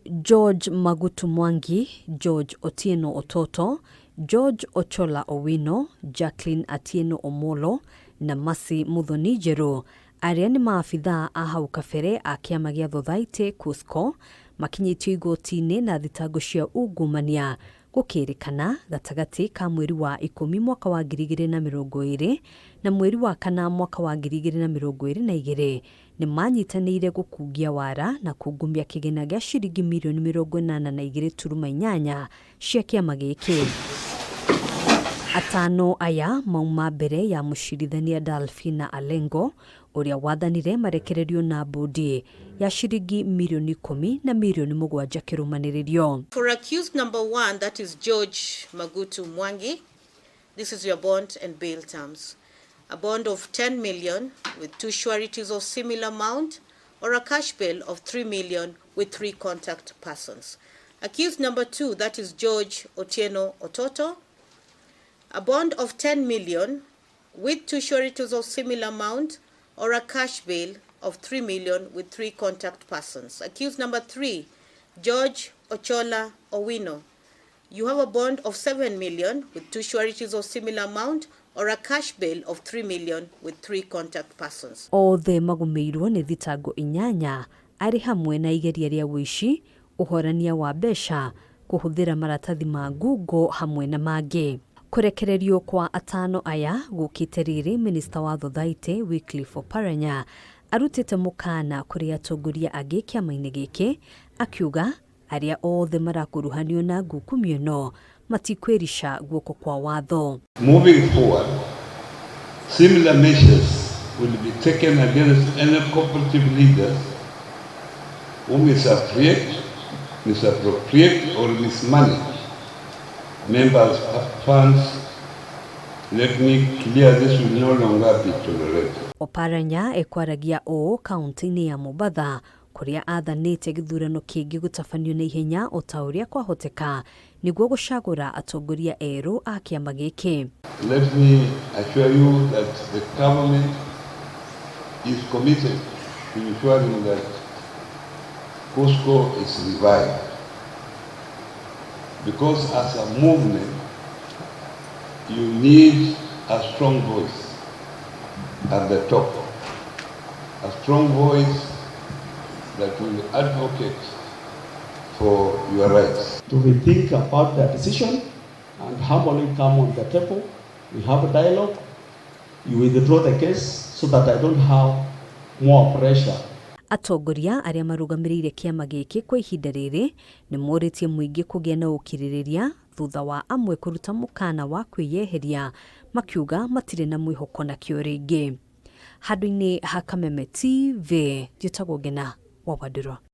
George Magutu Mwangi, George Otieno Ototo, George Ochola Owino, Jacqueline Atieno Omolo na Mercy Muthoni Njeru arĩa nĩ maabithaa a hau kabere a kĩama gĩa Thothaitĩ KUSCCO makinyĩtio igoti-inĩ na thitango cia ungumania gũkĩrĩkana gatagatĩ ka mweri wa ikũmi mwaka wa 2020 na mweri wa kana mwaka wa 2022 nĩ manyitanĩire gũkungia wara na kungumia kĩgĩna gĩa ciringi mirioni 82 turuma inyanya cia kĩama gĩkĩ. Atano aya mauma mbere ya mũcirithania Dalfina Alengo ũrĩa wathanire marekererio na mbũndi ya ciringi mirioni 10 na mirioni 7 kĩrũmanĩrĩrio. For accused number one, that is George Magutu Mwangi, this is your bond and bail terms. A bond of 10 million with two sureties of similar amount or a cash bail of 3 million with three contact persons. Accused number two, that is George Otieno Ototo, a bond of 10 million with two sureties of similar amount or a cash bail of 3 million with three contact persons. Accused number three, George Ochola Owino. You have a bond of 7 million with two sureties of similar amount or a cash bail of 3 million with three contact persons. Othe magũmĩirwo nĩ thitango inyanya arĩ hamwe na igeria rĩa ũici, ũhorania wa mbeca, kũhũthĩra maratathi ma ngungo hamwe na mangĩ. Kũrekererio kwa atano aya gũkĩte rĩrĩ minista wa Thothaitĩ Wycliffe Oparanya arutĩte mũkana kũrĩ atongoria angĩ kĩama-inĩ gĩkĩ akiuga arĩa othe marakuruhanio na ngukumio ĩno matikwĩrica guoko kwa watho. Moving forward, similar measures will be taken against any cooperative leaders who misappropriate or mismanage members' funds. Let me clear, this will no longer be tolerated. Oparanya ekwaragia ũũ kaunti-inĩ ya Mombatha kũrĩa athanĩte gĩthurano kĩngĩ gũtabanio na ihenya o ta ũrĩa kwahoteka nĩguo gũcagũra atongoria erũ a kĩama gĩkĩ. Let me assure you that the government is committed to ensuring that KUSCCO is revived. Because as a movement, you need a strong voice at the top. A strong voice that will advocate for your rights. To rethink about their decision and humbly come on the table. We have a dialogue. You withdraw the case so that I don't have more pressure. Atongoria arĩa marũgamĩrĩire kĩama gĩkĩ kwa ihinda rĩrĩ nĩ morĩtie mũingĩ kũgĩa na ũkirĩrĩria thutha wa amwe kũruta mũkana wa kwĩyeheria makiuga matirĩ na mwĩhoko nakĩo rĩngĩ. Handũ-inĩ ha Kameme TV, njĩtagwo Ngena wa Wandũrũ.